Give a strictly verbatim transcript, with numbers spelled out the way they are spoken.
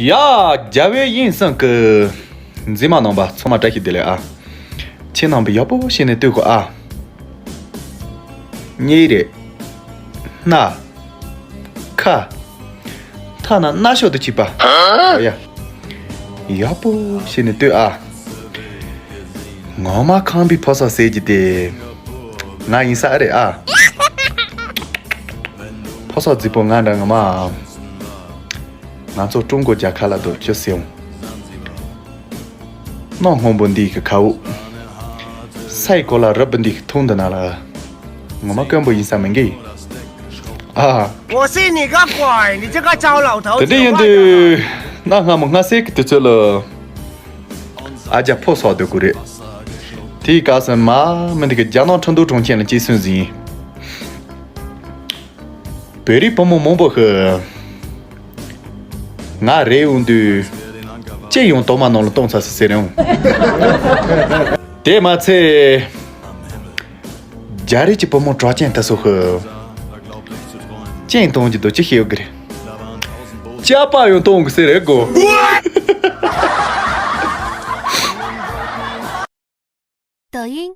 ཡ། རྒྱལ་བའི་དབྱིངས་གསུང་གི་མཛེས་མ་རྣམ་པ་ཚང་མ་བཀྲ་ཤིས་བདེ་ལེགས་ཨ། ཁྱེད་རྣམ་པ་ཡག་པོ་བྱས་ནས་ལྟོས་གོ་ཨ། གཉིས་རེད། སྣ། ཁ། ཐ་ན་སྣ་ཤོག་ཏུ་ཆིབས་པ། ཡ། ཡག་པོ་བྱས་ནས་ལྟོས་ཨ། ངོ་མ་ཁམས་པའི་ཕོ་གསར་ཟེར་གྱི་དེ། ང་ཡིན་ས་ཨེ་རེད་ཨ། ཕོ་གསར་རྫིག་པོ་ང་འདྲ་ངོ་མ། ང་ཚོ་ཀྲུང་གོ་རྒྱལ་ཁབ་ལ་སྡོད་རྒྱུ་ཟེར་འོང་། གནམ་སྔོན་པོ་འདི་གི་ཁའུ། སའི་གོ་ལ་རི་བོ་འདི་གི་ཐུང་འདི་ན་ལ། ངོ་མ་དཀོན་པོ་ཡིན་ས་མི་འགི། ཨ། 我信你个鬼！你这个糟老头子！ དེ་འདྲ་ཡིན་དུས་གནའ་སྔ་མོ་སྔ་སེ་གི་དུས་ཚོད་ལ། ཨ་ཅག་ཕོ་གསར་སྡོད་དགོས་རེད། དེའི་སྐབས་སུ་མ་མི་འདི་གི་རྒྱ་ནག་ཁྲིན་ཏུའུ་གྲོང་ཁྱེར་ལ་སྐྱེས་སོང་ཟིན། བོད་རིགས་བུ་མོ་མང་པོ་ཞིག་ང་རེ་ཡོང་དུས་ཅི་ཡང་དོ་མ་ནང་ལ་གཏོང་ཚར་སོང་ཟེར་ཡོང་། དེ་མ་ཚད། རྒྱ་རིགས་ཀྱི་བུ་མོ་གྲགས་ཅན་དེ་ཚོ་ཞིག་ཅི་གཏོང་རྒྱུ་འདུག་ཅི་ཤེས་ཡོད་ཀྱི་རེད། ཅ་པ་ཡང་གཏོང་གི་ཟེར་རེད་གོ། 抖音，